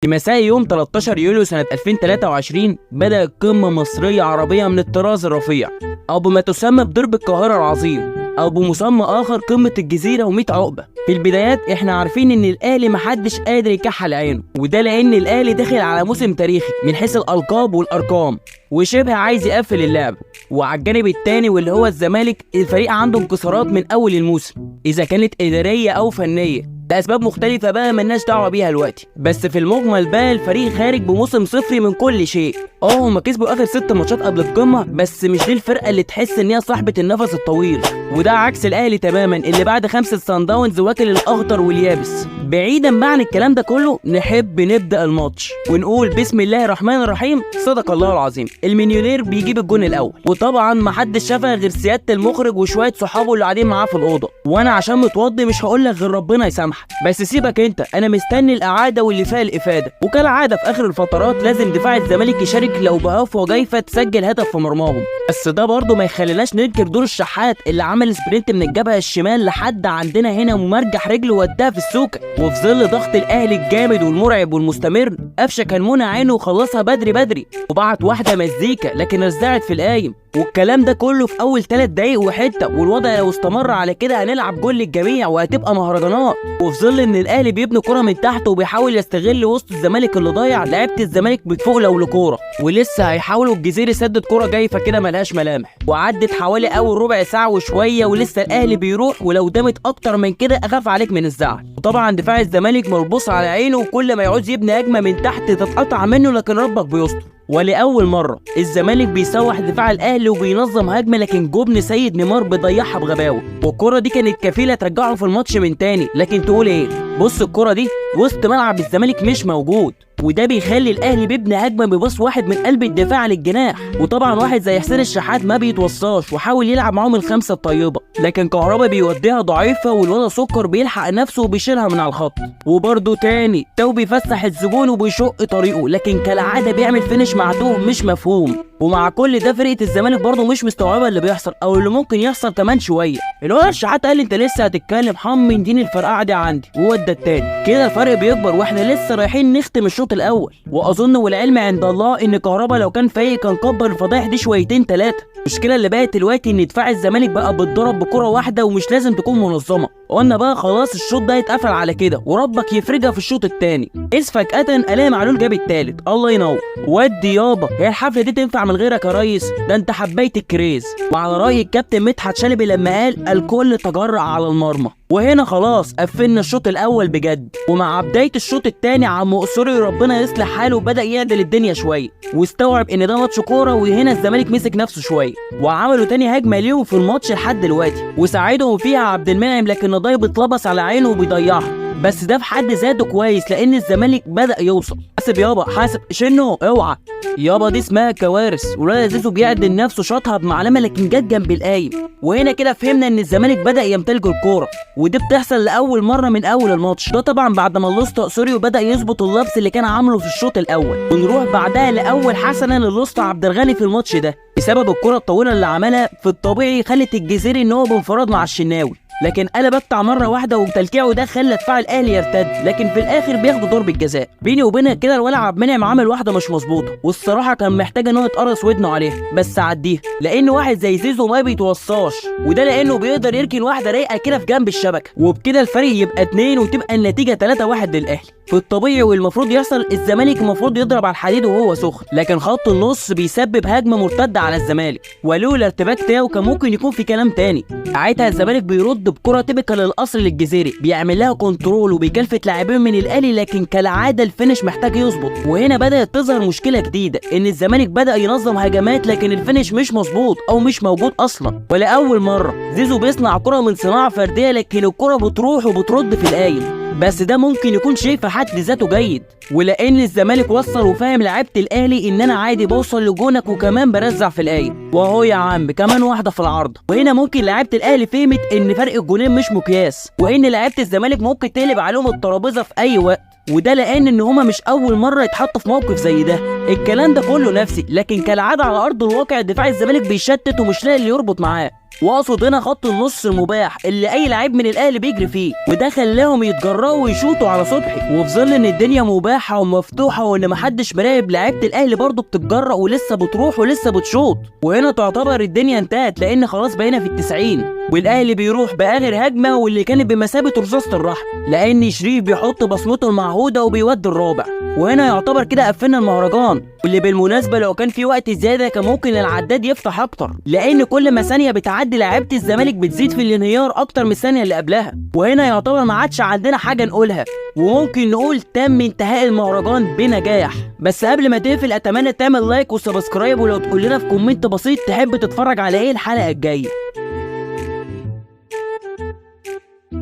في مساء يوم 13 يوليو سنة 2023 بدأت قمة مصرية عربية من الطراز الرفيع، أو بما تسمى بدرب القاهرة العظيم، أو بمسمى آخر قمة الجزيرة و100 عقبة. في البدايات احنا عارفين ان الأهلي محدش قادر يكحل عينه، وده لأن الأهلي داخل على موسم تاريخي من حيث الألقاب والأرقام، وشبه عايز يقفل اللعبة. وعلى الجانب الثاني واللي هو الزمالك، الفريق عنده انكسارات من أول الموسم، إذا كانت إدارية أو فنية، لأسباب مختلفة بقى ملناش دعوة بيها دلوقتي. بس في المجمل بقى الفريق خارج بموسم صفري من كل شيء. هما كسبوا آخر 6 ماتشات قبل القمة، بس مش دي الفرقة اللي تحس إن هي صاحبة النفس الطويل، وده عكس الأهلي تماما اللي بعد 5 سان داونز واكل الأخضر واليابس. بعيدا بقى عن الكلام ده كله، نحب نبدأ الماتش ونقول بسم الله الرحمن الرحيم، صدق الله العظيم. المليونير بيجيب الجون الأول، وطبعا محدش شافها غير سيادة المخرج وشوية صحابه اللي قاعدين معاه في الأوضة. وأنا عشان متوضي مش هقول لك غير ربنا يسامحك، بس سيبك انت، انا مستني الاعادة واللي فيها الافادة. وكالعادة في اخر الفترات لازم دفاع الزمالك يشارك لو بهفوه جايفه تسجل هدف في مرماهم، بس ده برضه ما يخليناش ننكر دور الشحات اللي عمل sprint من الجبهة الشمال لحد عندنا هنا ومرجح رجله وداها في السوكه. وفي ظل ضغط الاهلي الجامد والمرعب والمستمر، قفشه كان منى عينه وخلصها بدري بدري وبعت واحدة مزيكا لكن رزعت في القايم. والكلام ده كله في اول 3 دقايق وحتة، والوضع لو استمر على كده هنلعب جول للجميع وهتبقى مهرجانات. وفي ظل ان الاهلي بيبني كرة من تحت وبيحاول يستغل وسط الزمالك اللي ضايع، لعيبة الزمالك بتفوق لو لكوره، ولسه هيحاولوا الجزيري سدد كرة جايفه كده ملهاش ملامح. وعدت حوالي اول ربع ساعة وشوية ولسه الاهلي بيروح، ولو دامت اكتر من كده اخاف عليك من الزعل. وطبعا دفاع الزمالك مربوص على عينه، وكل ما يعوز يبني هجمة من تحت تتقطع منه، لكن ربك بيستر. ولأول مرة الزمالك بيسوح دفاع الأهلي وبينظم هجمة، لكن جبن سيد نيمار بيضيعها بغباوة، والكرة دي كانت كفيلة ترجعه في الماتش من تاني. لكن تقول ايه، بص الكرة دي وسط ملعب الزمالك مش موجود، وده بيخلي الاهلي بيبني هجمة بباص واحد من قلب الدفاع للجناح. وطبعا واحد زي حسين الشحات ما بيتوصاش وحاول يلعب معاهم الخمسة الطيبة، لكن كهربا بيوديها ضعيفة، والولا سكر بيلحق نفسه وبيشيلها من على الخط. وبرده تاني تو بيفسح الزبون وبيشق طريقه، لكن كالعادة بيعمل finish معتوه مش مفهوم. ومع كل ده فرقه الزمالك برضه مش مستوعبة اللي بيحصل او اللي ممكن يحصل كمان شوية. الولد الشحات قال انت لسه هتتكلم، حم من دين الفرقعه دي عندي، وودى التاني. كده الفرق بيكبر واحنا لسه رايحين نختم الشوط الاول. واظن والعلم عند الله ان كهربا لو كان فايق كان كبر الفضايح دي شويتين ثلاثة. المشكلة اللي بقت دلوقتي ان دفاع الزمالك بقى بيتضرب بكره واحدة ومش لازم تكون منظمة. قلنا بقى خلاص الشوط ده يتقفل على كده وربك يفرجها في الشوط الثاني. اذ فجاة الاقي معلول جاب الثالث، الله ينور ودي يابا، هي الحفلة دي تنفع من غيرك يا ريس؟ ده انت حبيت الكريز. وعلى راي الكابتن مدحت شلبي لما قال الكل تجرأ على المرمى. وهنا خلاص قفلنا الشوط الاول بجد. ومع بداية الشوط الثاني عم قصوري ربنا يصلح حاله بدا يعدل الدنيا شوية واستوعب ان ده ماتش كورة، وهنا الزمالك مسك نفسه شوية وعملوا تاني هجمة ليهم في الماتش لحد دلوقتي وساعدهم فيها عبد المنعم، لكن ضايب اتلبس على عينه وبيضيعها. بس ده في حد ذاته كويس لان الزمالك بدا يوصل. حاسب يابا، حاسب شنو، اوعى يابا، دي اسمها كوارث. ولاد زيزو بيعدل نفسه شاطها بمعلمه لكن جت جنب القايم. وهنا كده فهمنا ان الزمالك بدا يمتلك الكورة، ودي بتحصل لاول مرة من اول الماتش ده، طبعا بعد ما الاسطى سوريو بدا يظبط اللبس اللي كان عامله في الشوط الاول. ونروح بعدها لاول حسنه للاسطى عبد الغني في الماتش ده، بسبب الكره الطويلة اللي عملها في الطبيعي خلت الجزيري ان هو بانفراد مع الشناوي، لكن قلب بتاع مرة واحدة وتلكيعه ده خلى دفاع الاهلي يرتد، لكن في الاخر بياخدوا ضربه جزاء. بيني وبينك كده الولع عبد المنعم عمل واحدة مش مظبوطة، والصراحة كان محتاج ان هو يتقرص ودنه عليها، بس عديها لان واحد زي زيزو ما بيتوصاش، وده لانه بيقدر يركن واحدة رايقة كده في جنب الشبكة. وبكده الفريق يبقى 2 وتبقى النتيجة 3-1 للاهلي. في الطبيعي والمفروض يحصل الزمالك المفروض يضرب على الحديد وهو سخن، لكن خط النص بيسبب هجمة مرتدة على الزمالك، ولولا ارتباك تاو كان ممكن يكون في كلام تاني. ساعتها الزمالك بيرد بكره typical القصر للجزيري، بيعمل لها control وبيكلفت لاعبين من الاهلي، لكن كالعادة ال finish محتاج يظبط. وهنا بدات تظهر مشكلة جديدة، ان الزمالك بدا ينظم هجمات لكن ال finish مش مظبوط او مش موجود اصلا. ولاول مرة زيزو بيصنع كره من صناعة فردية، لكن الكره بتروح وبترد في القايم، بس ده ممكن يكون شيء في حد ذاته جيد. ولان الزمالك وصل وفاهم لعيبة الاهلي ان انا عادي بوصل لجونك وكمان برزع في القايم، وهو يا عم كمان واحدة في العارضة. وهنا ممكن لعيبة الاهلي فهمت ان فرق الجونين مش مقياس، وان لعيبة الزمالك ممكن تقلب عليهم الترابيزة في اي وقت. وده لان ان هما مش اول مرة يتحطوا في موقف زي ده. الكلام ده كله نفسي، لكن كالعادة على ارض الواقع دفاع الزمالك بيشتت ومش لاقي اللي يربط معاه، واقصد هنا خط النص المباح اللي اي لعيب من الاهلي بيجري فيه، وده خلاهم يتجرأوا ويشوطوا على صبحي. وفي ظل ان الدنيا مباحة ومفتوحه وان محدش مراقب، لعيبة الاهلي برضه بتتجرأ ولسه بتروح ولسه بتشوط، وهنا تعتبر الدنيا انتهت لان خلاص بقينا في 90، والاهلي بيروح باخر هجمة واللي كانت بمثابة رصاصة الرحم، لان شريف بيحط بصمته المعهودة وبيودي الرابع. وهنا يعتبر كده قفلنا المهرجان، واللي بالمناسبة لو كان في وقت زيادة كان ممكن العداد يفتح اكتر، لان كل ما ثانية بتعدي لعيبة الزمالك بتزيد في الانهيار اكتر من الثانية اللي قبلها. وهنا يعتبر ما عادش عندنا حاجة نقولها، وممكن نقول تم انتهاء المهرجان بنجاح. بس قبل ما تقفل اتمنى تعمل like و subscribe، ولو تقول لنا في comment بسيط تحب تتفرج على ايه الحلقة الجاية.